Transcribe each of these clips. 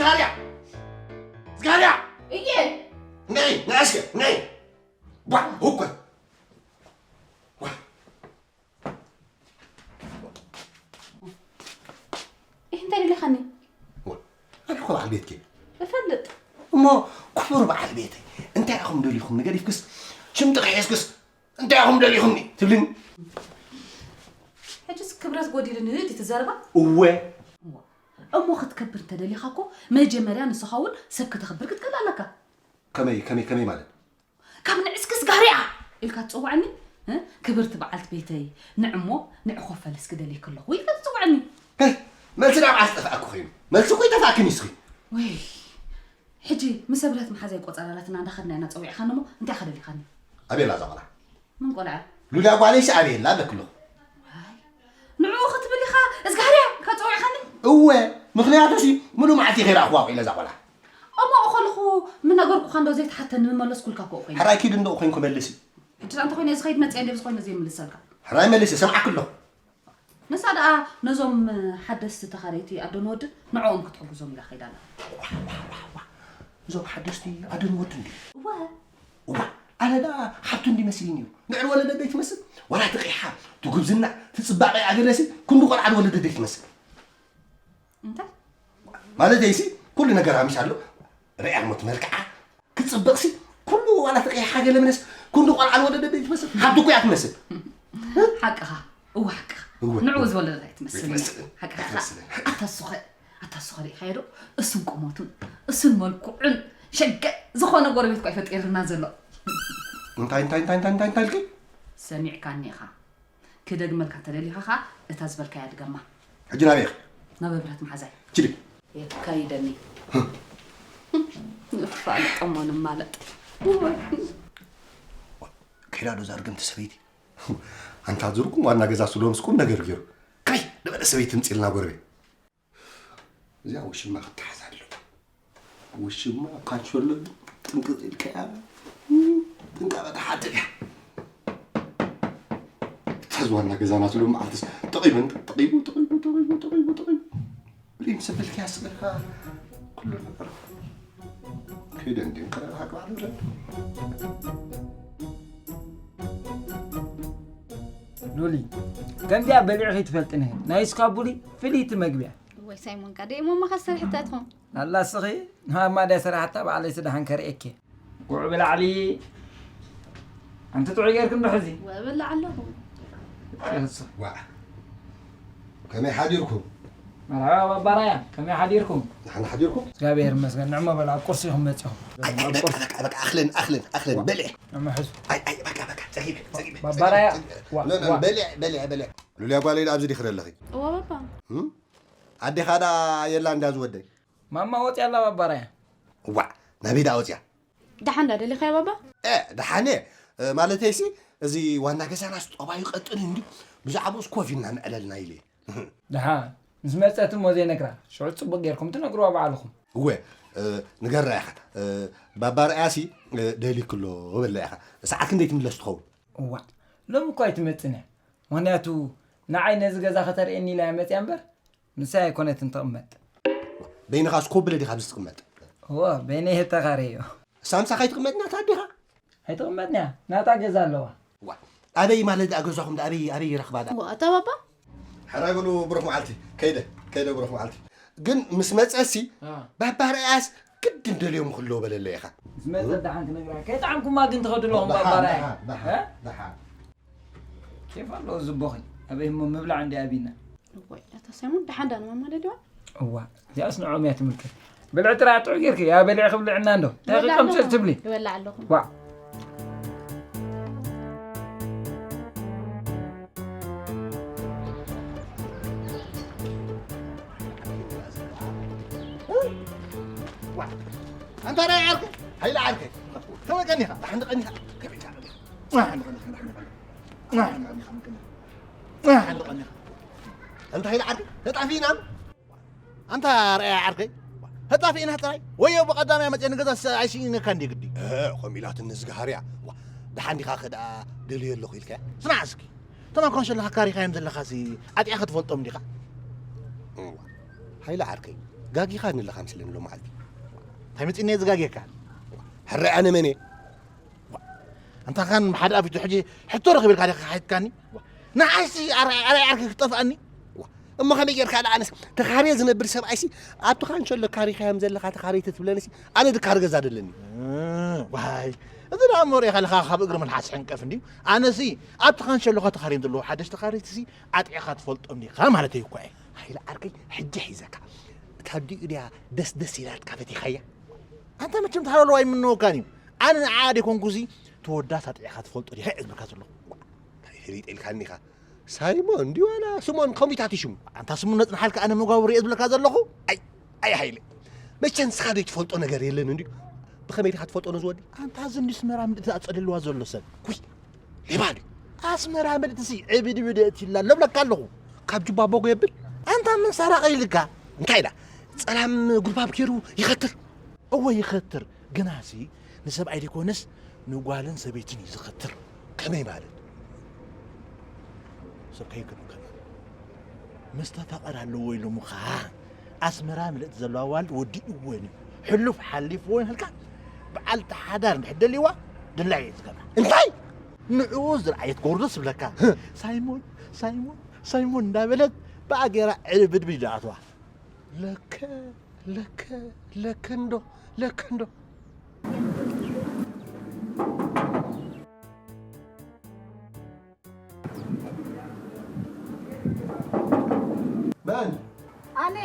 ዝጋርያ! ዝጋርያ! እየ። ነይ፣ ነይ እስከ፣ ነይ! ዋ፣ እኮ! ዋ! እህ እንታይ ደሊኻኒ? ዋ፣ ኣነ እኮ በዓል ቤትኪ። እፈልጥ። እሞ ክቡር በዓል ቤተይ፣ እንታይ ኢኹም ደሊኹም? ንገዲፍክስ፣ ሽምጥኺ ሒዝክስ፣ እንታይ ኢኹም ደሊኹምኒ? ትብልኒ? ሕጅስ ክብረት ጎዲልኒ ድዩ ትዘርባ? እወ። እሞ ክትከብር እንተደሊኻ እኮ መጀመርያ ንስኻ እውን ሰብ ከተኽብር ክትክእል ኣለካ። ከመይ ከመይ ከመይ ማለት? ካብ ንዕስክስ ጋርያ ኢልካ ትፅውዓኒ? እ? ክብርቲ በዓልቲ ቤተይ፣ ንዕሞ ንዕኾፈል እስኪ ደልየኪ ኣለኹ ኢልካ ትፅውዓኒ። እ? መልሲ ናብ ዓስ ጠፋእኩ ኮይኑ። መልሲ እኮ ይጠፋእክን ይስኺ። ወይ ሕጂ ምስ ኣብርሀት መሓዛይ ቆፀራላትና እንዳኸድና ኢና ፀዊዕኻኒ እሞ እንታይ ከደሊኻኒ? ኣበይ ኣላ እዛ ቆልዓ? ምን ቆልዓ? ሉላ ጓለይሲ ኣበይ ኣላ ኣለኪ ኣለኹ። ዋይ ንዕኡ ክትብል ኢኻ እዝጋህርያ ካብ ፀዊዕኻኒ? እወ ምኽንያቱ ሲ ሙሉእ መዓልቲ ከይረኣኽዋ ውዒለ እዛ ቆልዓ። እሞ እኸልኹ ምነገርኩኻ እንዶ ዘይትሓተኒ ምመለስኩልካ እኮ ኮይኑ። ሕራይ ኪድ እንዶ ኮይንኩ መልሲ። ሕጂ እንተ ኮይነ እዚ ኸይድ መፅየ እንደ ዝኾይነ ዘይምልሰልካ። ሕራይ መልሲ ሰምዓኪ ኣለኹ። ንሳ ደኣ ነዞም ሓደስቲ ተኻረይቲ ኣደን ወድን ንዕኦም ክትሕግዞም ኢላ ከይዳ ኣላ። እዞም ሓደስቲ ኣደን ወድን ድዩ? እወ። እዋ ኣነ ደኣ ሓብቱ እንዲ መሲልኒ እዩ። ንዕል ወለደ ደይ ትመስል? ዋላ ትቂሓ፣ ትጉብዝና፣ ትጽባቐ ኣገለሲ ክንዲ ቆልዓ ወለደ ደይ ትመስል? እንታይ? ማለተይሲ ኩሉ ነገር ኣሚስ ኣሎ። ርኣያ እሞ ትመልክዓ ክትጽብቕሲ ኩሉ ዋላ ተቀይሓ ገለ ምነስ ክንዲ ቆልዓ ዝወለደ ዶ ትመስል? ሓንቲ እኮ እያ ትመስል። ሓቅኻ እወ ሓቅኻ እወ። ንዕኡ ዝወለደት ኣይትመስልን እያ ኣይትመስልን። ሓቅኻ ኣይትመስልን። ኣታ ሱኸ ኣታ ሱኸ ርኢኻዮ ዶ? እሱን ቁመቱን እሱን መልክዑን ሸገ ዝኾነ ጎረቤት እኮ ኣይፈጢርና ዘሎ። እንታይ እንታይ እንታይ እንታይ እንታይ እንታይ ኢልኪ? ሰሚዕካኒ ኢኻ። ክደግመልካ እንተደሊኻ ኸኣ እታ ዝበልካያ ድገማ። ሕጂ ናበይ ኢኺ? ናብ ኣብርሀት መሓዛይ። ችሊ። የካይደኒ። ንፋለጥ እሞ ንማለጥ። ከይዳ ዶ እዛ ርግምቲ ሰበይቲ? ኣንታ ዝርኩም ዋና ገዛ ስሎምስ ቁም ነገር ገይሩ። ከይ ንበለ ሰበይቲ ትምፅልና ጎረቤት። እዚኣ ውሽማ ክትሓዝ ኣለዋ። ውሽማ ካንሸሎ እዩ። ጥንቅቕ ኢልካያ ጥንቃቐ ትሓትት እያ። እታ ዝዋና ገዛና ትሎ መዓልትስ ጠቒበን ጠቒቡ ጠቒቡ ጠቒቡ ጠቒቡ ጠቒቡ ሪም ሰበልኪያ ስበልካ ኩሉ ነገር ከይደ እንዲም ከረባሃቅ ባዕሉ ረድ ሉሊ ከምዚኣ በሊዕኺ ትፈልጥኒ ናይ ስካቡሊ ፍልይቲ መግቢያ ወይ ሳይሞን ካ ደይ ሞማ ከሰርሕታ ትኾን ኣላ ስኺ ንሃማ ድያ ሰራሕታ ባዕለይ ስደሓን ከርእየኪ ጉዕ ብላዕሊ ኣንቲ ጥዑይ ጌርክ እንዶ ሕዚ ወብላ ኣለኹ ይኸስኽ ዋዕ ከመይ ሓዲርኩም መርሓባ ባባራያ ከመይ ሓዲርኩም ንሕና ሓዲርኩም እግዚኣብሔር ይመስገን ንዕሞ በል ኣብ ቁርሲ ኢኹም መፂኹም ኣብ ቁርሲ በቃ ኣኽለን ኣኽለን ኣኽለን በልዕ ንዕሞ ሕዝ ኣይ ኣይ በቃ በቃ ጸጊበ ጸጊበ ባባራያ ዋ ዋ በልዕ በልዕ በልዕ ሉልያ ጓለይ ኣብዚ ዲኺ ዘለኺ እዋ ባባ እም? ኣዴኻ ዳ የላ እንዳ ዝወደይ ማማ ወፂያ ኣላ ባባራያ እዋ ናበይ ዳ ወፅያ ደሓን ዳ ደሊኻያ ባባ? እ ደሓን እየ። እ፣ ማለተይሲ፣ እዚ ዋና ገዛናስ ጠባዩ ቀጥን እንድዩ። ብዛዕባኡስ ኮፍ ኢልና ንዕለልና ኢለ እየ። ደሓን። ምስ መጸት እሞ ዘይነግራ። ሽዑ ጽቡቕ ጌርኩም ትነግርዋ ባዕልኹም። እወ፣ እ፣ ንገራ ኢኻ። እ፣ ባባ ርኣያሲ፣ እ፣ ደሊክሎ በላ ኢኻ። ሰዓት ክንደይ ትምለስ ትኸውን? እዋእ፣ ሎሚ እኮ ኣይትመጽን እያ። ምኽንያቱ፣ ንዓይ ነዚ ገዛ ከተርእየኒ ኢላ እያ መጽያ እምበር፣ ንሳ ኣይኮነትን ትቕመጥ። በይንኻስ ኮብለ ዲኻ ኣብዚ ትቕመጥ? እወ፣ በይነይ እየ ተኻርየዮ። እሳ ምሳኻ ኣይትቕመጥን እያ ትሃድኻ? ኣይትቕመጥን እያ፣ ናታ ገዛ ኣለዋ። ዋ፣ ኣበይ ማለት ደኣ ገዛኹም ደኣ ኣበይ፣ ኣበይ ይረኽባ ደኣ? እወ፣ ኣታ ባባ? ሕራይ በሉ ብሩኽ መዓልቲ፣ ከይደ፣ ከይደ ብሩኽ መዓልቲ። ግን ምስ መጸሲ፣ አ። ባባ ርኣያስ ግድን ደልዮም ክህልዎ በለለ ኢኻ። ምስ መጸት ደሓን ክነግራ። ከይጠዓምኩማ ግን ትኸዱ ኣለኹም ባባ ርኣያ። ደሓን፣ ደሓን፣ እ? ደሓን። ኬፍ ኣለዎ ዝቦኺ። ኣበይ እሞ ምብላዕ እንዲ ኣቢና። እዋይ፣ ኣታ ሰሙን ደሓን ዳን ማማ ደልዋ? እዋ፣ እዚኣስ ንዕኦም እያ ትምልከት። ብልዒ ጥራይ ኣጥዑ ጌርኪ፣ ያ በሊዕኺ ብልዕና እንዶ። እንታይ ይበልዕ ኣለኹ። ክቀምጽል ትብሊ? ይበልዕ ኣለኹ። ዋ። ዋ። ኣንታ ራይ ዓርከይ፣ ሃይለ ዓርከይ። ተመቀኒኻ፣ ተሓንቀኒኻ። ከመይ ኢልካ? ኣንታ ኢላ ዓርከይ ተጣፊእና ኣንታ ርኣያ ዓርከይ ተጣፊእና ጥራይ ወዮ ብቐዳማይ መፅአ ንገዛ ኣይስኢነካ እንዲ ግዲ ከምኡ ኢላትኒ ዝጋሃርያ ደሓን ዲኻ ከ ደኣ ደልዮ ኣለኹ ኢልካ ስማዕ እስኪ እቶም ኣብ ካንሸሎ ሃካሪኻዮም ዘለኻሲ ኣጢኣ ክትፈልጦም ዲኻ ሃይለ ዓርከይ ጋጊኻ ንለኻ ምስለኒ ሎመዓልቲ። እንታይ መጺእኒ እየ ዝጋግየካ? ሕራይ ኣነ መን እየ? ኣንታ ኻን ብሓደ ኣፊቱ ሕጂ ሕቶ ረኺበልካ ዲኻ ሓቲትካኒ? ንዓይሲ ኣርኣይ ኣርኣይ ዓርኪ ክጠፍኣኒ? እሞ ከመይ ጌርካ ደኣ ኣነስ ተኻርየ ዝነብር ሰብኣይሲ ኣብቲ ካንሸሎ ካሪኻዮም ዘለኻ ተኻረይቲ ትብለንሲ ኣነ ድካር ገዛ ደለኒ። እ፣ ዋይ፣ እዚ ደኣ እሞ ርኢኻ ኣለኻ ካብ እግሪ መልሓስ ሕንቀፍ እንድዩ። ኣነሲ ኣብቲ ካንሸሎኻ ተኻርዮም ዘለዉ ሓደሽ ተኻረይትሲ ኣጥዒኻ ትፈልጦም ዲኻ ማለተይ እኳ እየ። ሃይለ ዓርከይ ሕጂ ሒዘካ። እታ ኣዲኡ ድያ ደስ ደስ ኢላትካ ፈቲኻያ? ኣንታ መቸም ተሃለሎ ኣይምነወካን እዩ። ኣነ ንዓ ደይኮንኩሲ ተወዳስ ኣጥዒኻ ትፈልጦ ዲኻ እየ ዝብልካ ዘለኹ። እንታይ ፈሊጠ ኢልካኒ ኢኻ? ሳይሞን ድዩ ዋላ ስሞን ከሚታት እዩ ሽሙ። ኣንታ ስሙ ነጽንሓልካ ኣነ መጓብሪ እየ ዝብለካ ዘለኹ። ኣይ፣ ኣይ ሃይለ። መቸ ንስኻ ዘይትፈልጦ ነገር የለን እንድዩ። ብኸመይ ዲኻ ትፈልጦ ነዚ ወዲ? ኣንታ እዚ እንድዩ ስመራ ምድቲ ኣጸልልዋ ዘሎ ሰብ። ኩይ፣ ሌባ ድዩ? ኣስመራ ምድትሲ ዕብድብድ እትላ ለብለካ ኣለኹ። ካብ ጁባ ቦጎ የብል? ኣንታ ምን ሰራቐ ኢልካ? እንታይ ኢላ? ጸላም ጉልባብ ገይሩ ይኸትር። እወ ይኸትር። ግናሲ ንሰብኣይ ዘይኮነስ ንጓልን ሰበይትን እዩ ዝኸትር። ከመይ ማለት? ሰብ ከይገርመካ። መስተፋቐር ኣለዎ ኢሎምኻ። ኣስመራ ምልእቲ ዘለዋ ኣዋልድ ወዲእወን እዩ። ሕሉፍ ሓሊፍዎ ይሃልካ። በዓልቲ ሓዳር እንድሕር ደልይዋ ድላያ እየ ዝገብራ። እንታይ? ንዕኡ ዝረኣየት ጎርዞ ስብለካ። ሳይሞን፣ ሳይሞን፣ ሳይሞን እንዳበለት ብኣገራ ዕብድብድ ይደኣትዋ። ለከ፣ ለከ፣ ለከ እንዶ፣ ለከ እንዶ። መን? ኣነ።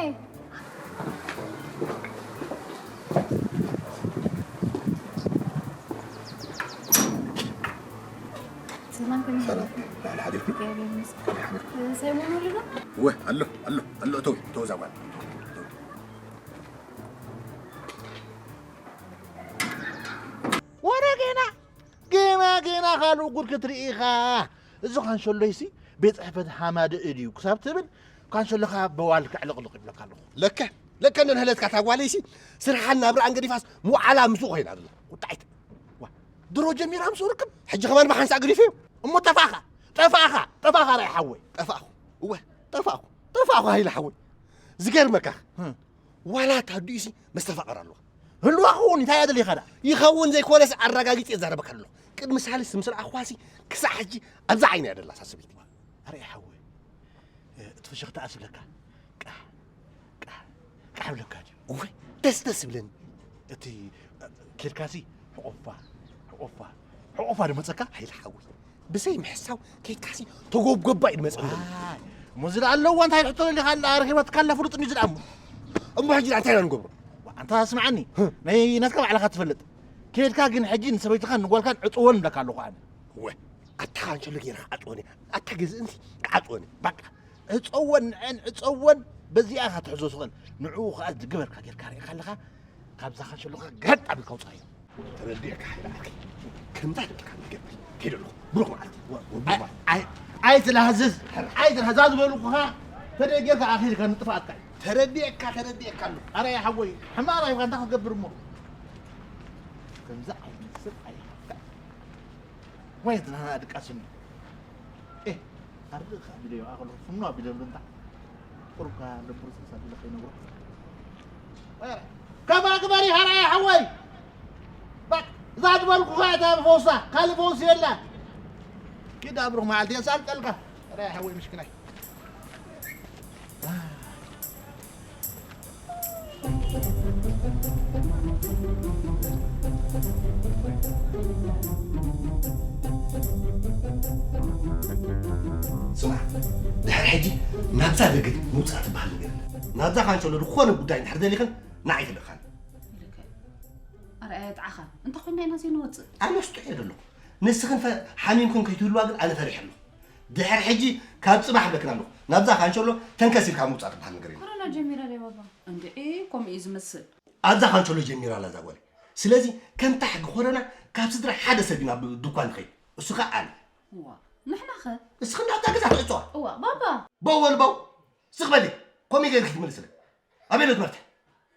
ሰላም፣ ከመይ ሰላም። ሓለፍኩ? ላዕሊ ሓዲርኩ? እግዚኣብሔር ይመስገን። ላዕሊ ሓዲርኩ? ሰይሞን ወሊዱ? እወ፣ ኣሎ፣ ኣሎ፣ ኣሎ፣ እተው፣ እተው፣ እዛ ጓል። ወረ ጌና፣ ጌና፣ ጌና ካልእ ጉድ ክትርኢ ኢኻ። እዚ ካንሸሎይሲ ቤት ጽሕፈት ሃማደእ ድዩ ክሳብ ትብል፣ ካንሸሎኻ በዋልካ ዕልቕልቕ ይብለካ ኣለኹ። ለከ፣ ለከ ነንህለትካ እታ ጓለይሲ ስርሓን ናብራኣን ገዲፋስ ምውዓላ ምስኡ ኮይና ኣላ። ቁጣዒት። ዋ፣ ድሮ ጀሚራ ምስኡ ርክብ፣ ሕጂ ከማን ብሓንሳእ ገዲፈዮ። እሞ ጠፋእኻ፣ ጠፋእኻ፣ ጠፋእኻ ራይ ሓወይ። ጠፋእኹ፣ እወ፣ ጠፋእኹ፣ ጠፋእኹ ሃይለ ሓወይ። ዝገርመካ፣ ህም። ዋላ እታ ኣዲኡሲ መስተፋቕር ኣለዋ። ህልዋ ክኸውን እንታይ እያ ደሊኻ ደኣ? ይኸውን ዘይኮነስ ኣረጋጊጸ እዛረበካ ኣለኹ። ቅድሚ ሳልስ ምስ ረኣኹዋሲ ክሳዕ ሕጂ ኣብዛ ዓይኒ እያ ደላ ሳስቢት። ኣረ ሓወይ፣ እቲ ፍሽኽታ ኣስብለካ። ቃሕ፣ ቃሕ፣ ቃሕ ብለካ ድዩ? እወ፣ ደስ ደስ ይብለኒ። እቲ፣ እ፣ ኬድካሲ ሕቑፋ፣ ሕቑፋ፣ ሕቑፋ ድመጸካ? ሃይለ ሓወይ፣ ብዘይ ምሕሳው ኬድካሲ ተጎብጎባ እዩ ድመጸኒ ዘሎ። ዋይ፣ እሞ እዚ ደኣ ኣለዋ እንታይ ሕቶ ደሊኻ ኣላ? ረኺባትካ ኣላ ፍሉጥ እንድዩ እዚ ደኣ እሞ። እሞ ሕጂ ደኣ እንታይ ኢና ንገብሮ? ዋ፣ ኣንታ ስምዓኒ፣ ህ። ናይ ናትካ ባዕልኻ ትፈልጥ። ኬድካ ግን ሕጂ ንሰበይትኻን ንጓልካን ዕጽወን እብለካ ኣለኹ ኣነ። እወ፣ ኣታ ካንሸሎ ጌርካ ዓጽወኒ። ኣታ ገዝእንሲ ዓጽወኒ። በቃ፣ ዕጸወን ንዐን ዕጸወን፣ በዚኣ ኢኻ ትሕዞ ትኽእል። ንዕኡ ኸኣ ዝገበርካ ጌርካ ርኢኻ ኣለኻ፣ ካብዛ ካንሸሎኻ ገጥ ኣቢልካ ውጻዮ። ተረዲእካ ሓይለ ዓርከይ። ከምዛ ዝበልካ ንገብር። ከይደ ኣለኹ። ብሩኽ መዓልቲ። ወ-፣ ወ-፣ ብሩኽ ኣይ-፣ መዓልቲ። ኣይ-፣ ኣይትላህዝዝ። ኣይትላህዛ ዝበልኩኻ ተደይ ጌርካ ኣኺልካ ንጥፍኣትካ እዩ። ተረዲእካ፣ ተረዲእካ ኣለኹ። ኣረ ሓወይ፣ ሕማቕ ራይኻ እንታይ ክትገብር እሞ? ከምዛ ዓይነት ሰብ ኣይሃብካ። ወይ ዝናና ድቃስኒ። ኤ፣ ኣርድእ ከኣ ቢለዮ ኣኽሎ ፍኖ ኣቢለሉ እንታ። ቁሩብ ከኣ ልቡ ርጽርጽ ኣቢለ ከይነግሮ። ወረ፣ ከማ ግበሪ ሃራይ ሓወይ። በቃ፣ እዛ ዝበልኩኻ እታ ፈውሳ፣ ካልእ ፈውሲ የላን። ኪድ ኣብሩኽ መዓልቲ የሳልጠልካ። ሃራይ ሓወይ ምሽክናይ። ስማዕ፣ ድሕሪ ሕጂ ናብዛ ደገ ምውጻእ ትበሃል ነገር የለን። ናብዛ ካንሸሎ ዝኾነ ጉዳይ እንድሕር ደሊኽን ንዓይ ትልእኻኒ። ልክዕ። ኣርኣያ ጥዓኻ። እንተኾይንና ኢና ዘይንወጽእ። ኣነ ስጡሕ እየ ዘለኹ። ንስኽን ፈ-፣ ሓሚምክን ከይትህልዋ ግን ኣነ ፈሪሐ ኣለኹ። ድሕሪ ሕጂ ካብ ጽባሕ እብለክን ኣለኹ። ናብዛ ካንሸሎ ተንከስ ኢልካ ምውጻእ ትበሃል ነገር የለን። ኮሮና ጀሚራ ድያ ባባ? እንድዒ፣ ከምኡ እዩ ዝመስል። ኣብዛ ካንሸሎ ጀሚራ ኣላ እዛ ጓለይ። ስለዚ ከምታ ሕጊ ኮረና ካብ ስድራ ሓደ ሰብ ኢና ኣብ ድኳን ንኸይድ። እሱ ኸኣ ኣነ። እዋ፣ ንሕና ኸ? እስኽን ኣብዛ ገዛ ትዕጽዋ። እዋ፣ ባባ። በው በል በው። ስኽ በሊ። ከምኡ ጌርኪ ትምልስለይ። ኣበይ ኣሎ እቲ መፍትሕ?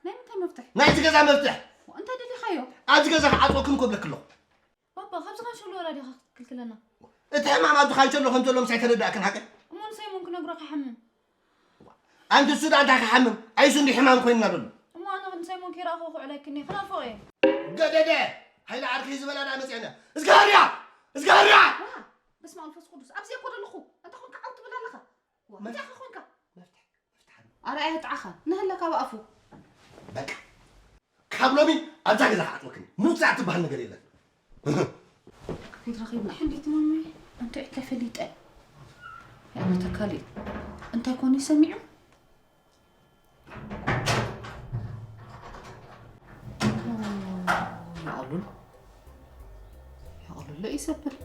ናይ ምንታይ መፍትሕ? ናይዚ ገዛ መፍትሕ። እንታይ ደሊኻዮ? ኣብዚ ገዛ ክዓጽወክን እኮ እብለኪ ኣለኹ። ባባ፣ ካብዚ ካንሸሎ ወላ ዲኻ ክትክልክለና? እቲ ሕማም ኣብዚ ካንሸሎ ከም ዘሎ ምሳይ ተረዳእክን ሓቀይ? እሞ ንሳይሞን ክነግሮ ክሓምም። ኣንቲ እሱ ደኣ እንታይ ክሓምም? ኣይሱ እንዲ ሕማም ኮይንና ዘሎ። እሞ ኣነ ክንሰይሞን ከይረኣኹ ክውዕለክኒ ክናፍቕ እየ። ገደደ! ሃይለ ዓርከይ ዝበላ ደኣ መጺኣና። እዝጋርያ! እዝጋርያ! ዋ! በስመ ኣብ መንፈስ ቅዱስ። ኣብዚ እኮ ዘለኹ። እንታይ ኮንካ ዓው ትብል ኣለኻ? ዋ፣ መፍ-፣ እንታይ ኮንካ? መፍትሕ፣ መፍትሕ ኣሎ። ኣርኣያ ጥዓኻ። ንህለካ ብኣፉ። በቃ። ካብ ሎሚ ኣብዛ ገዛ ክዓጽወክን። ምውጻእ ትበሃል ነገር የለን። ክትረኺብና። ሕንዲት ማሚ፣ እንታይ እታይ ፈሊጠ? ያው ተካሊ። እንታይ ኮኒ ሰሚዑ? የቕሉል። የቕሉል ይሰብል።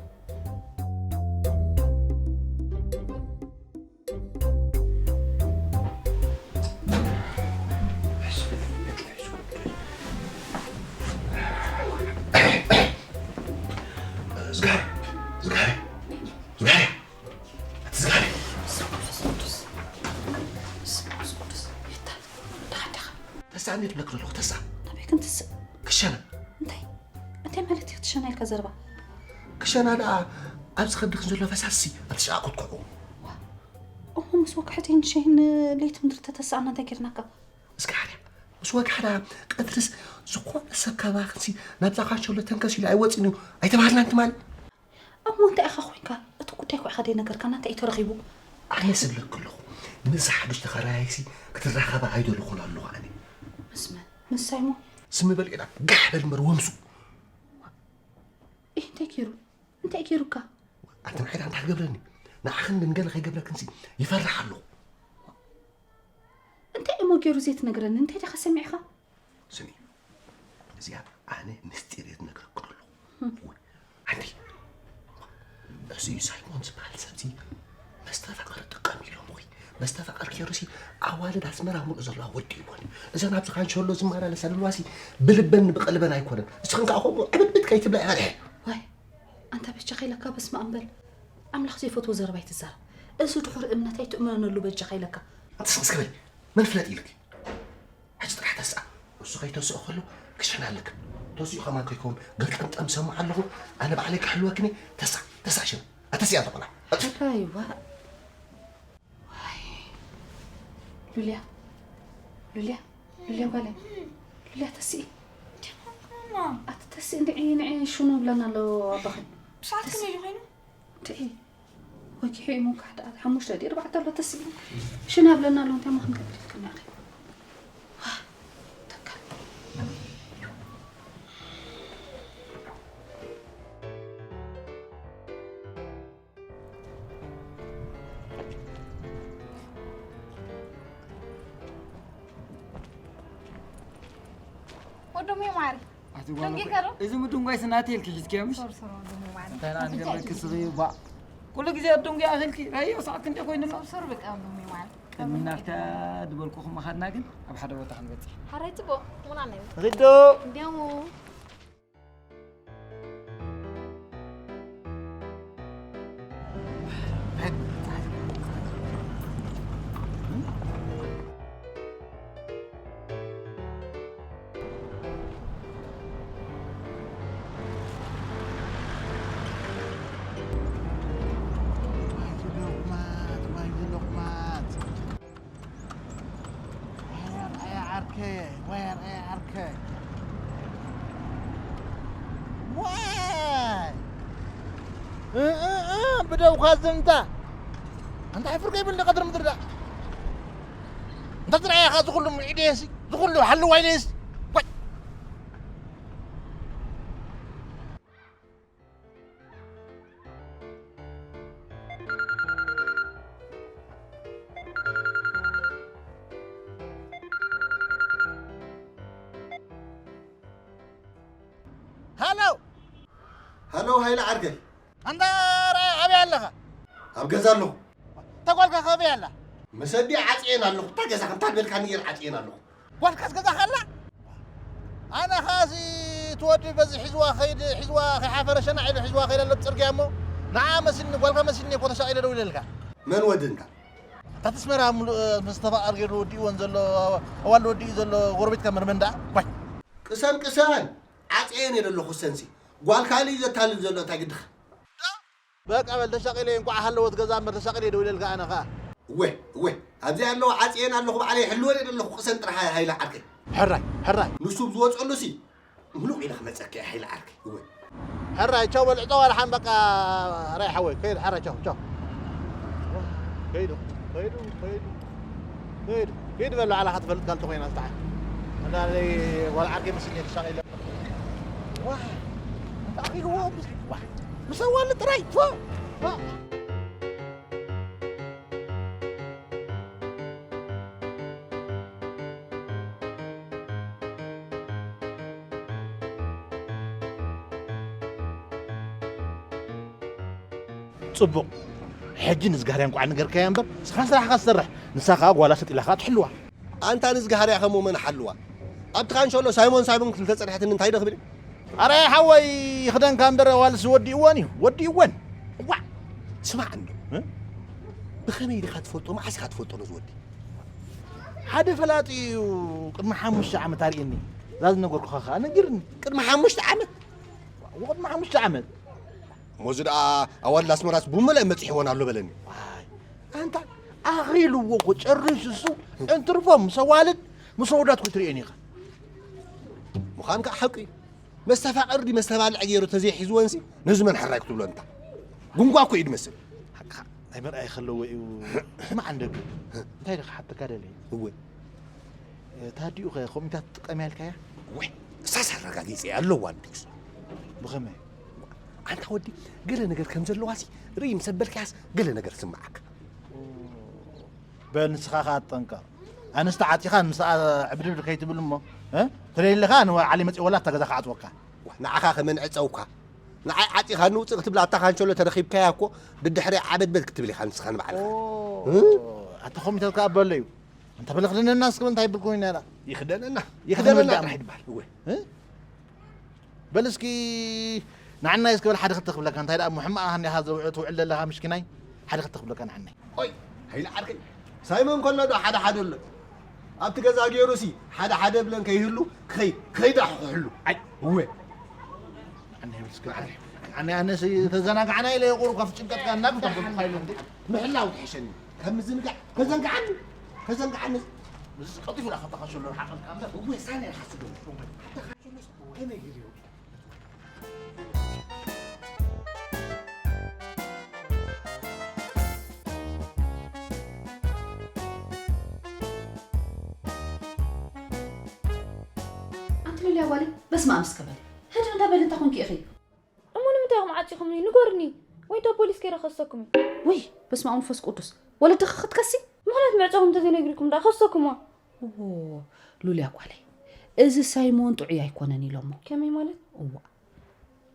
ዝጋር፣ ዝጋር፣ ዝጋር፣ ዝጋር። ተሳ እንዴት ብለክ ዘለኹ ተሳ። ናበይ ክንትስእ? ክሸና። እንታይ? እንታይ ማለት እዩ ክትሸና ኢልካ ዘረባ? ክሸና ደኣ ኣብዚ ከብድክን ዘሎ ፈሳሲ ኣትሸቃቁት ኮዑ። ዋ፣ እሞ ምስ ወግሐተይን ሸሂን ለይቲ ምድሪ ተተሳእና እንታይ ጌርናካ? እስከ ሓደ ምስ ወግሐዳ ቀትርስ ዝኾነ ሰብ ካባኽንሲ ናብዛ ካንሸሎ ተንከስ ኢሉ ኣይወፅን እዩ ኣይተባህልናን ትማሊ? እሞ እንታይ ኢኻ ኮይንካ? እቲ ጉዳይ እኮ ኢኻ ደይነገርካና፣ እንታይ እዩ ተረኺቡ? ኣነ ስብለክ ኣለኹ። ምስ ሓዱሽ ተኸራያይሲ ክትራኸባ ኣይደለኹን ኣለኹ ኣነ። ምስ መን? ምስ ሳይሞን? ስሚ በል ኢላ ጋሕ በል እምበር ወምሱ። ኢህ፣ እንታይ ገይሩ? እንታይ ገይሩካ? ኣቲ ንዓይ እንታይ ክገብረኒ? ንዓኽን ንገለ ከይገብረክንሲ ይፈርሕ ኣለኹ። እንታይ እሞ ገይሩ ዘይትነግረኒ? እንታይ ዲኻ ሰሚዕኻ? ስሚ፣ እዚኣ ኣነ ምስጢር እየ ዝነግረኪ ዘለኹ። እም። ወይ፣ ሓንቲ፣ እዚ ሳይሞን ዝበሃል ሰብዚ መስተፋቕር ጥቀም ኢሎም ወይ መስተፋቕር ገይሩሲ ኣዋልድ ኣስመራ ሙሉእ ዘለዋ ወዲእወን። እዘን ኣብዚ ካንሸሎ ዝመላለሳ ዘለዋሲ ብልበን ብቐልበን ኣይኮነን። እስኽን ከዓ ከምኡ ዕብድብድ ከይትብላ ኢኻ ድሐ። ዋይ፣ ኣንታ በጃኻ ኢለካ በስመ ኣብ በል። ኣምላኽ ዘይፈትዎ ዘረባ ኣይትዛረብ። እዚ ድሑር እምነት ኣይትእመነሉ በጃኻ ኢለካ። ኣንታ ስቕ ስቕ በል። መን ፍለጥ ኢልኪ? ሕጂ ጥራሕ ተስኣ። እሱ ከይተስኦ ከሎ ክሸና ኣለክን። ተስኡ ከማን ከይከውን ገርጠምጠም ሰማዕ ኣለኹ። ኣነ ባዕለይ ክሕልወክን እየ። ተስኣ፣ ተስኣ ሽም። ኣተስኣ ተቆላ። ኣይዋ። ዋይ። ሉልያ። ሉልያ። ሉልያ ጓለይ። ሉልያ ተስኢ። ኣቲ ተስኢ እንድዒ ንዒ ሽኑ ብለና ኣሎ ኣባኺ። ብሰዓት ክንደይ ኮይኑ? እንድዒ። ወጊሑ እዩ ምንካሕ ደኣ ሓሙሽተ ድዩ ኣርባዕተ ኣሎ ተስኢ። ሽና ብለና ኣሎ እንታይ ማ ክንገብር ኢልክና ኢኺ? ተካ። ወዶም ይማሪ። ኣቲ ጓል ደንጊ እኮ፣ ከሩ? እዚ ምድንጓይ ስናት ኢልኪ ሒዝክዮ ምሽ? ሶር ሶር ወዶም ይማሪ። እንታይ ደኣ ንገበረኪ ስኺ ባ። ኩሉ ግዜ ኣደንጉ ኣኺልኪ። ረዮ ሰዓት ክንደይ ኮይኑ ኣሎ? ሶር ሶር በቃ ወዶም ይማሪ። ቅድሚ ናብታ ዝበልኩኹም ምኻድና ግን ኣብ ሓደ ቦታ ክንበጽሕ። ሓራይ ጽቡቕ፣ ሙና ነይ። ሪዶ። እንዲያው Where are ዓርከይ? Where are ዓርከይ? ዋይ! እ፣ እ፣ እ፣ ብደውኻ ዝምታ። ኣንታ ሕፍር ከይብል ንቐድሪ ምድሪ ደኣ። እንተ ትርኣያ ኸኣ ዝኹሉ ምዒደየሲ፣ ዝኹሉ ሃልዋ ኢለየሲ። ዋይ! ሃሎ! ሃሎ፣ ሃይለ ዓርከይ። ኣንታ ረ-፣ ኣበይ ኣለኻ? ኣብ ገዛ ኣለኹ። እታ ጓልካ ከ ኣበይ ኣላ? መሰዲ ዓጽየን ኣለኹ። እታ ገዛ ከምታ ዝበልካኒ ገይረ ዓጽየን ኣለኹ። ጓልካስ ገዛኻ ኣላ? ኣነ ኸኣሲ እቲ ወዲ በዚ ሒዝዋ ኸይድ፣ ሒዝዋ ከይሓፈረ ሸናዕ ኢሉ ሒዝዋ ኸይድ ኣሎ ብጽርግያ እሞ፣ ንዓ መሲልኒ፣ ጓልካ መሲልኒ እኮ ተሻቒለ ደው ኢለልካ። መን ወዲ እንታ? እታ ኣስመራ ምሉእ መስተፋቕር ገይሩ ወዲእወን ዘሎ፣ ኣዋልድ ወዲኡ ዘሎ ጎረቤትካ መርመን ደኣ? ዋይ! ቅሰን፣ ቅሰን! ዓጽየን እየ ዘለኹ ሰንሲ። ጓልካ ኢሉ እዩ ዘታልል ዘሎ፣ እንታይ ግድኻ? በቃ በል ተሻቒለ፣ እንቋዕ ሃለወት ገዛ እምበር ተሻቒለ ደው ኢለልካ ኣነ ኸኣ። እወ እወ፣ ኣብዚኣ ኣለዋ ዓፅየን ኣለኹ፣ ባዕለይ ይሕልወን እየ ዘለኹ። ቅሰን ጥራሕ ሃይለ ዓርከይ። ሕራይ ሕራይ። ንሱ ብዝወፀሉ ሲ ምሉእ ኢለ ክመፀካ እየ ሃይለ ዓርከይ። እወ። ሕራይ ቻው በል ዕፀዋ ደሓን በቃ። ሕራይ ሓወይ ከይድ፣ ሕራይ ቻው ቻው። ከይዱ ከይዱ ከይዱ ከይዱ። ኪድ በል ባዕላኻ ትፈልጥ ጋል ተኾይና ዝተሓ እንዳለይ ጓል ዓርከይ መስል እየ ተሳቒለ። ዋ ኣኺልዎ። ዋ ምሰዋል ጥራይ ፎ። ጽቡቕ። ሕጂ ንዝጋርያ እንቋዕ ነገርካያ እምበር፣ ንስኻ ስራሕኻ ትሰርሕ፣ ንሳ ኸኣ ጓላ ሰጥ ኢላ ኸኣ ትሕልዋ። ኣንታ ንዝጋርያ ኸሞ መን ሓልዋ? ኣብቲ ካንሸሎ ሳይሞን ሳይሞን ክትብል ተጸንሐትኒ እንታይ ዶ ክብል? ኣረ ሓወይ፣ ይኽደንካ እምበር ዋልስ ወዲእወን እዩ፣ ወዲእወን። ዋዕ! ስማዕ እንዶ። እ? ብኸመይ ዲኻ ትፈልጦ? መዓስ ኢኻ ትፈልጦ ነዚ ወዲ? ሓደ ፈላጢ እዩ ቅድሚ ሓሙሽተ ዓመት ኣርእየኒ። እዛ ዝነገርኩኻ ኸኣ ነጊርኒ። ቅድሚ ሓሙሽተ ዓመት? ወቕድሚ ሓሙሽተ ዓመት። እሞ እዚ ደኣ ኣዋልድ ኣስመራስ ብመልአ መጺሕወን ኣሎ በለኒ። ዋይ፣ ኣንታ ኣኺልዎ እኮ ጨሪሱ እሱ እንትርፎም ምስ ኣዋልድ ምስ ኣወዳት እኮ ትርእየን ኢኻ። ምዃን ከኣ ሓቂ እዩ። መስተፋቕር ድዩ መስተባልዕ ገይሩ ተዘይሒዝወንሲ ነዚ መን ሕራይ ክትብሎ እንታ? ጉንጓ እኮ እዩ ድመስል። ሓቅኻ ናይ መርኣይ ከለዎ እዩ። ስማዕ እንደግ እንታይ ኢለ ክሓተካ ደልየ? እወ። ታዲኡ ኸ ኮሚታት ትጥቀም ያልካያ? ወይ እሳስ ኣረጋጊጸ ኣለዋ እንዲክስ። ብኸመይ? ኣንታ ወዲ ገለ ነገር ከም ዘለዋሲ ርኢ ምስ ኣበልካያስ ገለ ነገር ስምዓካ። በል ንስኻ ኸኣ ትጠንቀቕ። ኣንስቲ ዓጺኻ ምስኣ ዕብድብድ ከይትብል እሞ፣ እ? ተደሊኻ ንዓሊ መጺእ ወላ እታ ገዛ ክዓጽወካ። ዋ፣ ንዓኻ ከመን ዕጸውካ? ንዓይ ዓጺኻ ንውጽእ ክትብላ ኣታ ካንሸሎ ተረኺብካያ እኮ ብድሕሪ ዓበድበድ ክትብል ኢኻ ንስኻ ንባዕልኻ። ኦ፣ እ? ኣታ ኮሚታት ከኣ በሎ እዩ። እንተ በለ ክደነና እስኪ እንታይ ይብል ኮይኑ ያላ? ይኽደነና፣ ይኽደነና ይኽደነና ጥራሕ ይድበሃል። እወ። እ? በል እስኪ ንዓናይ እስኪ በል ሓደ ክልተ ክብለካ። እንታይ ደኣ እሞ ሕማቕ እንዲኻ ዘውዕ-፣ ትውዕል ዘለኻ ምሽኪናይ? ሓደ ክልተ ክብለካ ንዓናይ። ኦይ፣ ሃይለ ዓርከይ። ሳይሞን ከሎ ዶ ሓደ ሓደ ኣሎ? ኣብቲ ገዛ ገይሩሲ ሓደ ሓደ ብለን ከይህሉ ክኸይድ፣ ክኸይድ ኣኹ ክሕሉ። ኣይ፣ እወ። ንዓናይ በል እስኪ ንዓናይ። ንዓናይ ኣነስ ተዘናጋዕና ኢለ የቑሩ ካብ ጭንቀትካ እናግተኹልካ ኢሉ እንዴ። ምሕላው ትሕሸኒ። ካብ ምዝንጋዕ፣ ከዘንግዓኒ፣ ከዘንግዓኒ። ምስ ቀልጢፉ ዳኣ ካብታ ካንሸሎ ርሓቐልካ እምበር። እወ፣ ሳነ ሓስብ። ሓታ ካንሸሎስ ከመይ ገይሩ ይወድቕ? ኣንቲ ሉልያ ጓለይ፣ በስመ ኣብ እስከ በሊ። ህድእ እንዳ በሊ እንታይ ኮንኪ ኢኺ? እሞ ንምንታይ ኢኹም ዓጺኹምኒ? ንገሩኒ። ወይ ዶ ፖሊስ ከይረ ከሰኩም እዩ። ውይ፣ በስመ ኣብ መንፈስ ቅዱስ። ወለድኺ ክትከሲ? ምኽንያት ምዕጻኹም እንተዘይነጊርኩም ደኣ ከሰኩምዋ። ኦ፣ ሉልያ ጓለይ፣ እዚ ሳይሞን ጥዑይ ኣይኮነን ኢሎሞ። ከመይ ማለት? እዋ።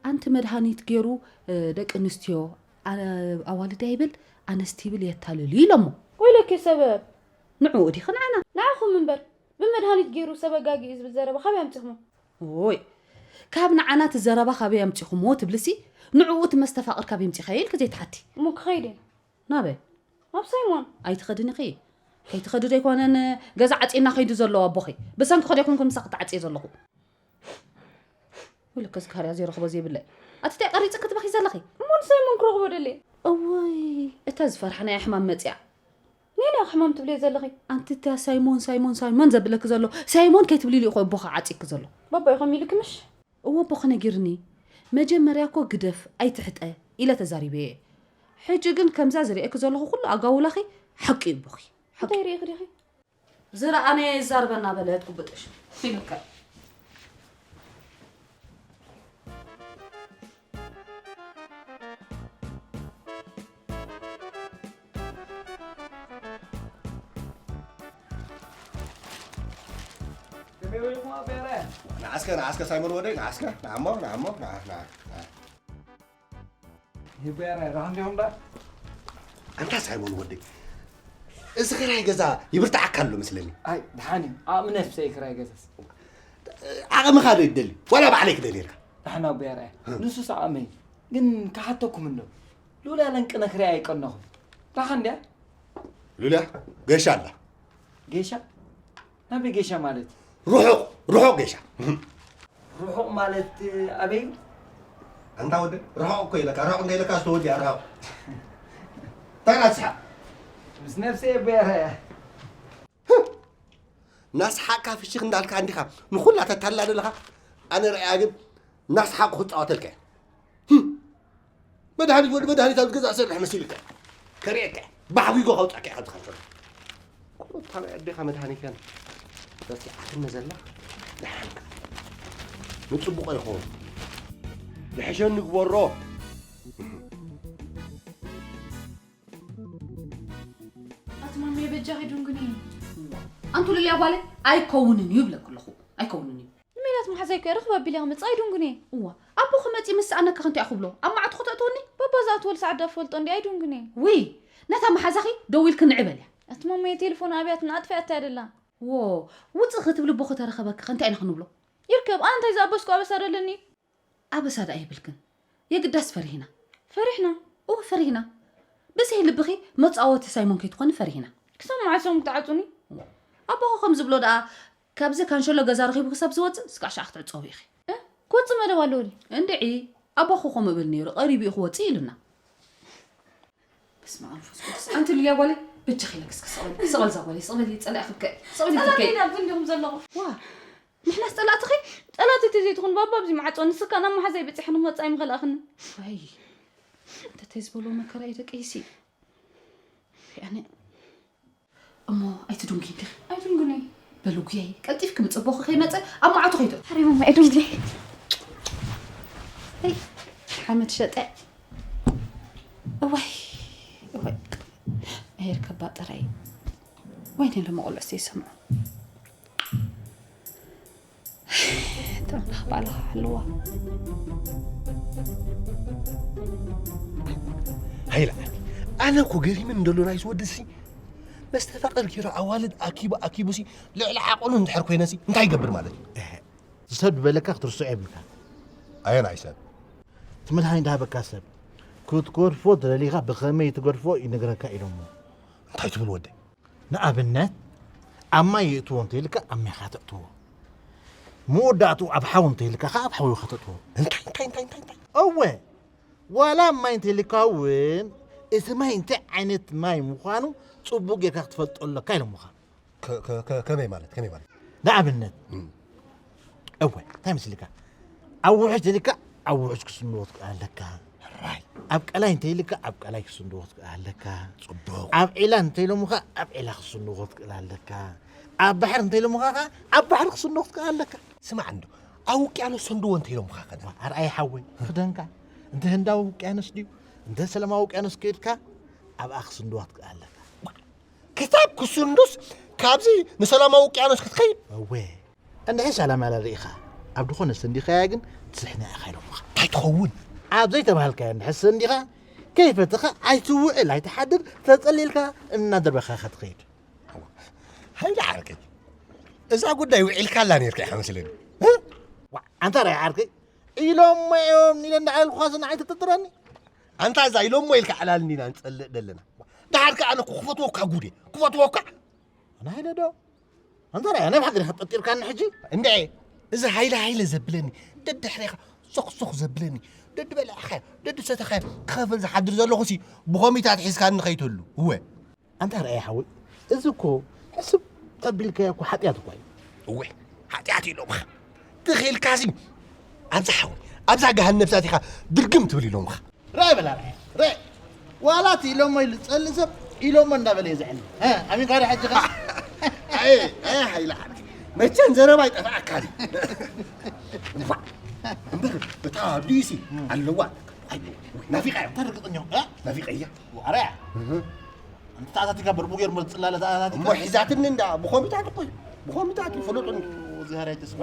ኣንቲ መድሃኒት ገይሩ፣ እ፣ ደቂ ኣንስትዮ፣ ኣ-፣ ኣዋልድ ኣይብል፣ ኣነስቲ ይብል የታልል እዩ ኢሎሞ። ወይለኪ ሰበብ። ንዕኡ ዲኺ ንዓና? ንዓኹም እምበር። ብመድሃኒት ገይሩ ሰብ ኣጋጊ እዩ ዝብል ዘረባ ካበይ ኣምጺኹሞ? ኦይ፣ ካብ ንዓና እቲ ዘረባ ካበይ ኣምጺኹሞ ትብልሲ፣ ንዕኡ እቲ መስተፋቕር ካበይ ኣምጺኻዮ ኢልኪ ዘይትሓቲ። እሞ ክኸይድ እየ። ናበይ? ናብ ሳይሞን። ኣይትኸድን ኢኺ። ከይትኸዲ ዶ ኣይኮነን ገዛ ዓጽየና ከይዱ ዘሎ ኣቦኺ? ብሰንክኺ ዶ ኣይኮንኩን ምሳኺ ተዓጽየ ዘለኹ? ወይለከ ዝካርያ ዘይረኽቦ ዘይብለይ። ኣቲ እንታይ ቀሪጽኪ ትበኺ ዘለኺ? እሞ ንሳይሞን ክረኽቦ ደልየ። እወይ፣ እታ ዝፈራሕናያ ሕማም መጺኣ። ኔና ሕማም ትብልዮ ዘለኺ? ኣንቲ እታ ሳይሞን፣ ሳይሞን፣ ሳይሞን ዘብለኪ ዘሎ። ሳይሞን ከይትብሊ ኢሉ እኮ ኣቦኻ ዓጺኪ ዘሎ። ባባ እዩ ከሚሉኪ ምሽ? እወ ኣቦኺ ነጊርኒ። መጀመርያ እኮ ግደፍ፣ ኣይትሕጠ ኢለ ተዛሪበ እየ። ሕጂ ግን ከምዛ ዝርእየኪ ዘለኹ ኩሉ ኣጋውላኺ ሓቂ እዩ ኣቦኺ። ሓቂ። እንታይ ርኢኺ ዲኺ? ዝረኣናዮ ይዛረበና በለት ጉብጥሽ። ይልከ። ንዓስከ፣ ንዓስከ ሳይሞን ወደይ፣ ንዓስከ፣ ንዓሞ፣ ንዓሞ፣ ንዓ፣ ንዓ፣ ንዓ። ይበረ ራንዲዮንዳ። ኣንታ ሳይሞን ወደይ፣ እዚ ክራይ ገዛ ይብርትዓካ ኣሎ መስለኒ። ኣይ፣ ደሓን እዩ። ዓቕሚ ነፍሰይ ክራይ ገዛስ። ዓቕምኻ ዶ ይደሊ? ዋላ ባዕለይ ክደልየልካ? ደሓን ኣቦይ ኣርኣያ። እ። ንሱስ ዓቕመይ። ግን ክሓተኩም እንዶ። ሉላ ለንቅነ ክሪኣ ኣይቀነኹን። ደሓን ድያ? ሉላ ገሻ ኣላ። ጌሻ? ናበይ ጌሻ ማለት? ርሑቕ፣ ርሑቕ ጌሻ። ርሑቕ ማለት ኣበይ? ኣንታ ወደ ርሑቕ እኮ ኢለካ፣ ርሑቕ እንተ ኢለካ ዝተወዲኣ ርሑቕ። እንታይ ኢና ትስሓቕ? ምስ ነፍሰይ እበ ያራያ። ናስሓቅካ ፍሽኽ እንዳልካ እንዲኻ ንኹላ ተታላ ዘለኻ። ኣነ ርኣያ ግን ናስሓቅ ክጻወተልካ እየ። መድሃኒት ወዲ መድሃኒት ኣብ ገዛ ሰርሕ መሲልካ ከርእየካ እየ። ባሕጒጎ ከውጻካ እየ ካብዚ ካንሰር። ኩሉ ታበይ ኣዴኻ መድሃኒት እያ። በቲ ዓትነ ዘላ ደሓንካ ንጽቡቆ ይኸውን። ዝሕሸኒ ግበሮ። ኣቲ ማሜ በጃኺ ድንጉኒ። ኣንቱ ልልያ ጓለ ኣይከውንን እዩ ይብለክ ኣለኹ። ኣይከውንን እዩ። ንሜላት መሓዛይ እኮ ረኽብ ኣቢለ ክመጽእ ኣይድንጉኒ። እዋ ኣቦ ክመጽእ ምስ ኣነካ ክንታይ ክብሎ ኣብ ማዕቱ ክተእትወኒ? ባባ ዝኣትወል ሰዓት ዳፈልጦ እንዲ ኣይድንጉኒ። ውይ ነታ መሓዛኺ ደዊልክ ንዕበል እያ። ኣቲ ማሜ ቴሌፎን ኣብያትና ኣጥፊኣታ ደላ። ዎ ውጽእ ክትብል ኣቦ ከተረኸበክ ከንታይ ኢና ክንብሎ? ይርከብ ኣነ እንታይ ዝኣበስኩ ኣበሳ ደለኒ። ኣበሳ ደኣ የብልክን። የግዳስ ፈሪህና። ፈሪሕና? እወ ፈሪህና። ብዘይ ልብኺ መጻወቲ ሳይሞን ከይትኾኒ ፈሪህና። ክሳብ መዓስ እዮም ክትዓጹኒ? ኣቦኺ ከም ዝብሎ ደኣ ካብዚ ካንሸሎ ገዛ ረኺቡ ክሳብ ዝወጽእ እስካዕ ሻዕ ክትዕጸዊ ኢኺ። እ? ክወጽእ መደብ ኣለዎ ድዩ? እንድዒ ኣቦኺ ከምኡ እብል ነይሩ ቀሪቡ እዩ ክወጽእ ኢሉና። በስመ ኣብ መንፈስ ቅዱስ። ኣንቲ ሉልያ ጓለይ በጃኺ ኢለኪ እስኪ ስቕ በሊ። ስቕ በሊ እዛ ጓለይ ስቕ በሊ ጸላኢ ክብከ። ስቕ በሊ ክብከ። ጸላኢ ናብ ክንዲኹም ዘለኹ። ዋ ንሕናስ ጸላእትኺ? ጸላእቲ ተዘይትኹን ባባ ኣብዚ ማዕጾ ንስካ ናብ መሓዛይ በጺሐ ንክመጽእ ኣይምኸልኣኽኒ። ኣይ እንተ ተዝበሎ መከራ እዩ ደቂ ሂሲ። ያኔ እሞ ኣይትድንጉይ እንዲኺ። ኣይድንጉኒ። በሉ ጉያይ ቀልጢፍኪ ምጽቦኺ ከይመጸ ኣብ መዓቱ ከይትእትዊ። ኣረ ማማ ኣይድንጉኒ። ኣይ ሓመድ ሸጠ። እዋይ እዋይ ኣይርከባ ጥራይ። ወይኔ ለመቆልዑ ዘይሰምዑ። ተምላኽ ባዕልኻ ሓልዋ። ሃይለ ኣነ እኮ ገሪምን እንደሎ ናይዚ ወዲ ሲ መስተፋቅር ኪሮ ኣዋልድ ኣኪቡ ኣኪቡ ሲ ልዕሊ ዓቐኑ እንድሕር ኮይነ ሲ እንታይ ይገብር ማለት እዩ? ዝሰብ ዝበለካ ክትርስዖ የብልካ። ኣየናይ ሰብ? እቲ መድሃኒት ዝሃበካ ሰብ ክትገድፎ ተደሊኻ ብኸመይ ትገድፎ ይነግረካ ኢሎሞ። እንታይ ትብል ወደይ? ንኣብነት ኣብ ማይ የእትዎ እንተይልካ ኣብ ማይኻ ተእትዎ። መወዳእትኡ ኣብ ሓዊ እንተይልካ ከዓ ኣብ ሓዊ ኢኻ ተእትዎ። እንታይ እንታይ እንታይ እንታይ እንታይ? እወ ዋላ ኣብ ማይ እንተይልካ እውን እቲ ማይ እንታይ ዓይነት ማይ ምዃኑ ፅቡቅ ጌርካ ክትፈልጦ ኣለካ ኢሎምኻ። ከመይ ማለት ከመይ ማለት ንኣብነት እወ እንታይ መስልካ ኣብ ውሕጅ ተሊካ ኣብ ውሕጅ ክስንዎ ትክእል ኣለካ ራይ ኣብ ቀላይ እንተይልካ ኣብ ቀላይ ክስንዎ ትክእል ኣለካ ጽቡቅ ኣብ ዒላ እንተይሎምካ ኣብ ዒላ ክስንዎ ትክእል ኣለካ ኣብ ባሕር እንተይሎምካ ከ ኣብ ባሕር ክስንዎ ትክእል ኣለካ ስማዕ እንዶ ኣብ ውቅያኖስ ሰንድዎ እንተይሎምካ ከ ኣርኣይ ሓወይ ክደንካ እንተ ህንዳዊ ውቅያኖስ ድዩ እንተ ሰለማዊ ውቅያኖስ ከይድካ ኣብኣ ክስንድዋ ትክእል ኣለካ ክሳብ ክስንዱስ ካብዚ ንሰላማዊ ውቅያኖስ ክትኸይድ እወ እንድሕር ሰላም ያለ ርኢኻ ኣብ ድኾነ ሰንዲኻያ ግን ትስሕና ኢኻ ኢሎምኻ እንታይ ትኸውን ኣብ ዘይተባህልካዮ እንድሕር ሰንዲኻ ከይፈተኻ ኣይትውዕል ኣይትሓድር ተጸሊልካ እናደርበኻ ኢኻ ትኸይድ ሃይለ ዓርከይ እዛ ጉዳይ ውዒልካላ ነርካ ኢኻ መስለኒ ኣንታ ራይ ዓርከይ ኢሎሞ እዮም ኢለ እንዳዓልኩኻስ ንዓይ ትጥርጥረኒ ኣንታ እዛ ኢሎሞ ኢልካ ዕላል እንዲና ንጸልእ ደለና። ደሓር ከኣ ኣነ እኮ ክፈትወካ ጉዴ ክፈትወካ። ኣነ ሃይለ ዶ ኣንታ ራይ ኣነ ብሓቂ ዲኻ ጠርጢርካኒ ሕጂ? እንድዒ እዚ ሃይለ ሃይለ ዘብለኒ ደድሕሬኻ ዞኽ ዞኽ ዘብለኒ ደድበላዕኻዮ ደድሰተኻዮ ክኸፍል ዝሓድር ዘለኹሲ ብኾሚታት ሒዝካኒ ከይትህሉ እወ። ኣንታ ርኣይ ሓወይ፣ እዚ እኮ ሕስብ ተቢልካዮ እኮ ሓጢኣት እኳ እዩ። እወ፣ ሓጢኣት እዩ ኢሎምኻ። ትኽ ኢልካሲ ኣብዛ ሓወይ፣ ኣብዛ ገሃነብ እሳት ኢኻ ድርግም ትብል ኢሎምኻ። ርኣይ በላ ርኣይ፣ ርኣይ። ዋላ እቲ ኢሎሞ ኢሉ ዝጸልእ ሰብ ኢሎሞ እንዳበለ እዩ ዘዕልል። እ፣ ኣሚንካ ዶ ሕጂ ኸ? ኣየ፣ ኣየ ሓይለ ዓርከይ፣ መቸም ዘረባ ኣይጠፍኣካን እዩ። እንፋዕ፣ እምበር እታ ኣዲኡሲ ኣለዋ። ኣይ፣ ናፊቐያ። እንታይ ርግጽኛ? እ? ናፊቐያ። ዋርያ። እህ። ኣንተ ተኣታቲካ በርቡጌር መርጽላለ ተኣታቲካ። እሞ ሒዛትኒ እንዳ ብኾሚታት እኮ እዩ። ብኾሚታት እዩ ፍሉጥ እንዲ። ኦ፣ ዝሃርያ ተስፋ።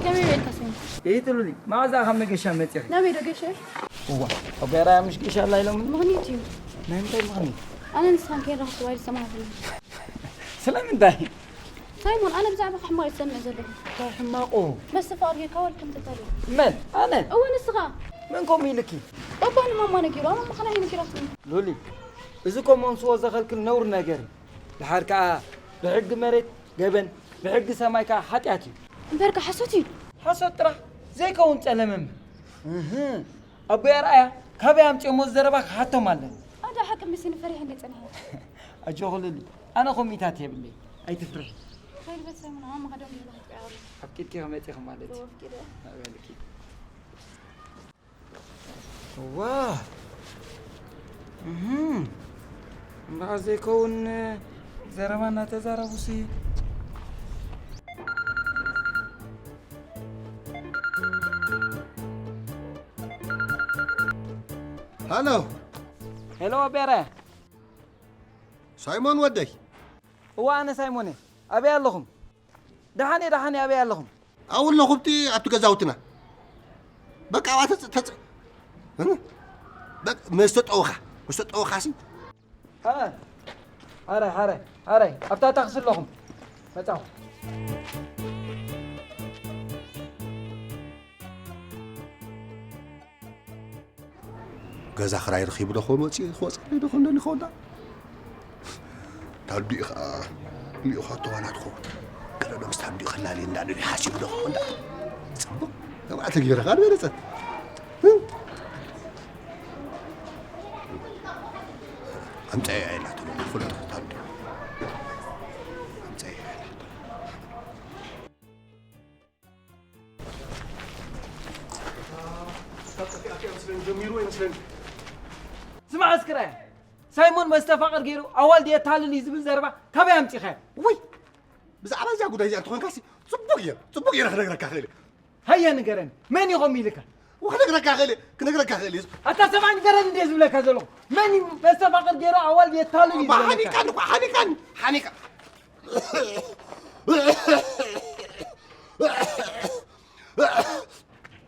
ከመይ በልካ ሰኒ? ይትሉሊ ማዛ ካብ መገሻ መጽኺ። ናበይ ዶ ገሻ? እዋ ኣብ ገራ ምሽ ገሻ ላይ ሎም። ምኽኒት እዩ። ናይ ምንታይ ምኽኒት? ኣነ ንስኻን ከይራኸብኩ ባይል ሰማዕኩ። ስለምንታይ? ሳይሞን ኣነ ብዛዕባኻ ሕማቕ ይሰምዕ ዘለኹ። እንታይ ሕማቑ? መስተፋቕር ጌርካ ዋልኩም ተታልዩ። መን? ኣነ? እወ ንስኻ። መን ከምኡ ኢሉኪ? ባባ ንማማ ነጊሩ፣ ኣማማ ኸና እዩ ነጊራትኒ። ሉሊ፣ እዚ ኮመንስዎ ዘኸልክል ነውር ነገር እዩ። ድሓር ከኣ ብሕጊ መሬት ገበን ብሕጊ ሰማይ ከኣ ሓጢኣት እዩ። እምበርከ ሓሶት እዩ። ሓሶት ጥራሕ ዘይከውን ጸለመ እምበር። እህ፣ ኣቦይ ኣርኣያ ካበይ ኣምጺኦሞ ዘረባ ክሓቶም ኣለኒ። ኣደ ሓቂ ምስኒ ፈሪሐ እንደ ጸኒሐ። ኣጆኺ ሉሊ፣ ኣነ ኮሚታት የብለይ። ኣይትፍርሒ። ከይድ ቤተሰብና ማማ ከደም ይብላ ክትቀያሩ። ኣፍቂድኪ ከመይ ኢኺ ማለት እዩ? ኣፍቂደ። ናበይ ኢልኪ? እዋ። እህ። እምበኣር ዘይከውን ዘረባ እናተዛረቡሲ። ሃሎ። ሄሎ፣ ኣቤረ። ሳይሞን ወደይ። እዋ፣ ኣነ ሳይሞን እየ። ኣበይ ኣለኹም? ደሓን እየ፣ ደሓን እየ። ኣበይ ኣለኹም? ኣብኡ ኣለኹ፣ ኣብቲ፣ ኣብቲ ገዛውትና። በቃ፣ ኣብኣ ተጽ-፣ ተጽ-፣ እህ? በቃ፣ ምስ ተጠወኻ፣ ምስ ተጠወኻሲ። ሃ? ሓራይ፣ ሓራይ፣ ሓራይ። ኣብታ ታክሲ ኣለኹም። መጻኹ። ገዛ ክራይ ረኺቡ ዶ ኾን ወፂኡ ክወፅእ ዶ ኾን ደሊ ኾን ዳ? ታዱኡ ኸዓ ሊኡ ኸዓ ተዋላ ትኸውን። ገለ ዶ ምስ ታዱኡ ክላሊ እንዳ ደልዩ ሓሲቡ ዶ ኾን ዳ? ፅቡቕ ተባዕተ ገይርኻ ንበለፀት። ኣምፀያ ኢላቶ ፍለጥ ታዱኡ ኣምፀያ ኢላቶ። ካብ ጠፊኣትያ ምስለን ጀሚሩ ይመስለኒ። ስማዕ እስክራይ፣ ሳይሞን መስተፋቕር ገይሩ ኣዋልድ የታልል እዩ ዝብል ዘረባ ካበይ ኣምጺኻዮ? ውይ! ብዛዕባ እዛ ጉዳይ እዚኣ እንተኾንካሲ፣ ጽቡቕ እየ፣ ጽቡቕ እየ ክነግረካ ክእል እየ። ሃየ ንገረኒ፣ መን እዩ ከምኡ ኢልካ? ክነግረካ ክእል እየ፣ ክነግረካ ክእል እየ። ኣታ ሰብኣይ ንገረኒ እንድየ ዝብለካ ዘለኹ። መን እዩ መስተፋቕር ገይሩ ኣዋልድ የታልል እዩ እባ ዝብለካ? ሓኒቃኒ እኮ፣ ሓኒቃኒ፣ ሓኒቃ።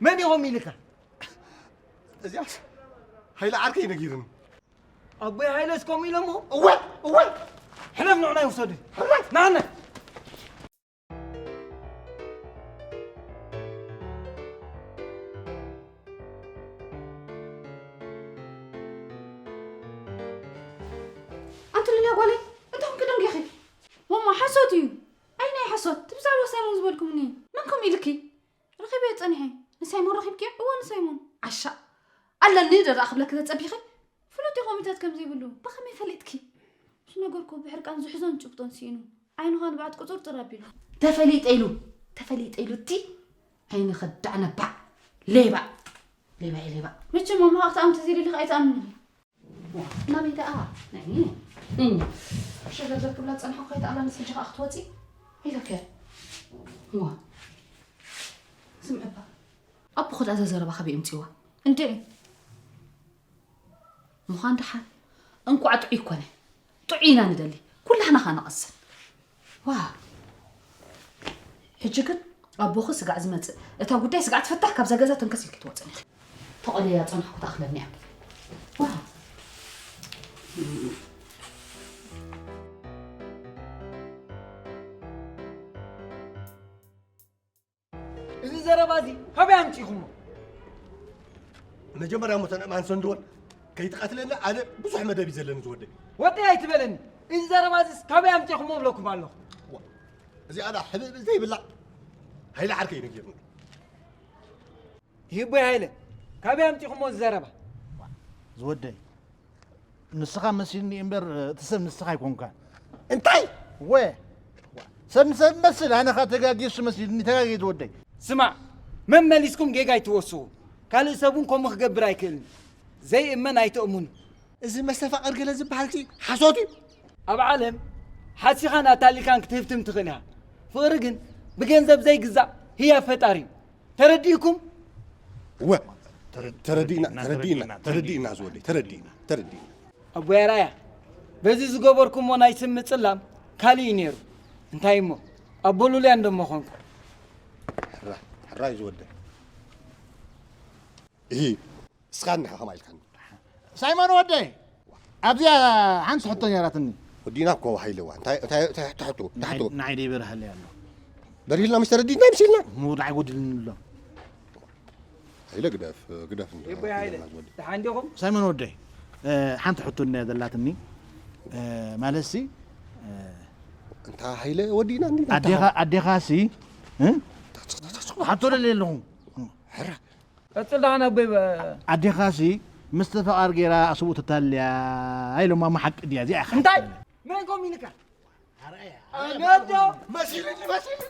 መን እዩ ከምኡ ኢልካ? እዚኣስ ሃይለ ዓርከይ ነጊሩኒ። ኣቦይ ሃይለስ ከምኡ ኢሎሞ? እወ፣ እወ። ሕለፍ ንዑና ይውሰዱ። ሕራይ። ንዓና። ኣንቲ ሉልያ ጓለይ፣ እንታይ ኾንኪ ደንጊኺ? ማማ፣ ሓሶት እዩ። ኣይ ናይ ሓሶት፣ እቲ ብዛዕባ ሳይሞን ዝበልኩምኒ። መን ከምኡ ኢልኪ? ረኺበዮ ጸኒሐ። ንሳይሞን ረኺብክዮ? እወ፣ ንሳይሞን። ዓሻ። ኣለኒ ደኣ ክብለኪ ተጸቢኺ? ፍሉጥ እዩ ኮሚታት ከም ዘይብሉ። ብኸመይ ፈሊጥኪ? ዝነገርኩ ብሕርቃን ዝሕዞን ጭብጦን ስኢኑ። ዓይኑ ኸኣ ንብዓት ቁጽርጽር ኣቢሉ። ተፈሊጠ ኢሉ፣ ተፈሊጠ ኢሉ እቲ ዓይኒ ኸዳዕ ነባዕ። ሌባ። ሌባ እዩ ሌባ። መቸም ኣማኻኽቲ ኣምተ ዘይደሊኻ ኣይትኣምንኒ። ዋ፣ ናበይ ደኣ? ናይ፣ እም፣ ሸገርገር ክብላ ጸንሐ እኮ ኣይተኣላንስ ሕጂ ኸኣ ክትወጺ ኢለከ። ዋ፣ ስምዕባ፣ ኣቦ ኸድኣ እዛ ዘረባ ካበይ ኣምጺዋ? እንድዒ። ምዃን ደሓን። እንቋዕ ጥዑይ ኮነ። ጥዑይ ኢና ንደሊ። ኩላህና ኸኣ ንቐስን። ዋ። ሕጂ ግን ኣቦኺ ስጋዕ ዝመጽእ። እታ ጉዳይ ስጋዕ ትፍታሕ፣ ካብዛ ገዛ ተንከስ ኢልኪ ትወጽን ኢኺ። ተቐልያ ጸናሕኩ ትኣኽለኒ እያ። ዋ። እዚ ዘረባ እዚ ካበይ ኣምጺእኹሞ? መጀመርያ እሞ ተን ኣእማን ሰንድወን ከይትቐትለና ኣነ ብዙሕ መደብ እዩ ዘለኒ ዝወደይ። ወደይ ኣይትበለኒ። እዚ ዘረባ እዚስ ካበይ ኣምጺእኹሞ እብለኩም ኣለኹ። ዋ፣ እዚኣ ደኣ ሕብእብእ ዘይብላ ሃይለ ዓርከይ ነጊርኒ። ይህቦይ ሃይለ፣ ካበይ ኣምጺእኹሞ እዚ ዘረባ? ዝወደይ፣ ንስኻ መሲልኒ እምበር፣ እቲ ሰብ ንስኻ ኣይኮንካን። እንታይ? ወ-፣ ሰብ ንሰብ መስል፣ ኣነ ኸኣ ተጋግየ እሱ መሲልኒ፣ ተጋግየ ዝወደይ። ስማዕ፣ መመሊስኩም ጌጋ ኣይትወስኹ። ካልእ ሰብ እውን ከምኡ ክገብር ኣይክእልን። ዘይእመን ኣይትእምኑ። እዚ መስተፋቕር ገለ ዝበሃል ሲ ሓሶት እዩ። ኣብ ዓለም ሓሲኻን ኣታሊልካን ክትህብትም ትኽእል ኢኻ። ፍቕሪ ግን ብገንዘብ ዘይግዛእ ህያብ ፈጣሪ እዩ። ተረዲእኩም? እወ፣ ተረ-፣ ተረዲእና፣ ተረዲእና፣ ተረዲእና፣ ተረዲእና ዝወደይ፣ ተረዲእና፣ ተረዲእና። ኣቦይ ኣርኣያ፣ በዚ ዝገበርኩሞ ናይ ስም ምጽላም ካልእ እዩ ነይሩ። እንታይ እሞ፣ ኣቦ ሉልያ እንዶ እሞ ኾንኩ። ሕራይ፣ ሕራይ ዝወደይ። እሂ፣ እስኻ እንዲኻ ኸማይ ኢልካኒ። ሳይሞን ወደይ፣ ኣብዚኣ ሓንቲ ሕቶ ነይራትኒ። ወዲእና እኮ ሃይለዋ። እንታይ፣ እንታይ፣ እንታይ ሕቶ፣ እንታይ ሕቶ? ንዓይ፣ ንዓይ ደይበርሃለይ ኣሎ። በሪህልና ምስ ተረዲእና ምስ ኢልና? እሞ ንዓይ ጎዲልኒ ኣሎ። ሃይለ ግደፍ፣ ግደፍ እንዶ፣ ይቦይ ሃይለ፣ ግደፍና ዝወዲ። ደሓን ዲኹም? ሳይሞን ወደይ፣ እ፣ ሓንቲ ሕቶ እንድያ ዘላትኒ። እ፣ ማለትሲ፣ እ፣ እንታ ሃይለ ወዲእና እንዲ ኣዴኻ ኣዴኻሲ እ? ሓቶ ደለ ኣለኹ። ቀጽል ደኣ ናበይ ኣዴኻሲ ምስ ተፈቓር ገይራ ኣስብኡ ተታልያ ኢሎማ። ሓቂ ድያ እዚኣ ኢኻ? እንታይ መን ኮም ኢልካ ነዶ መሲሉኒ መሲሉ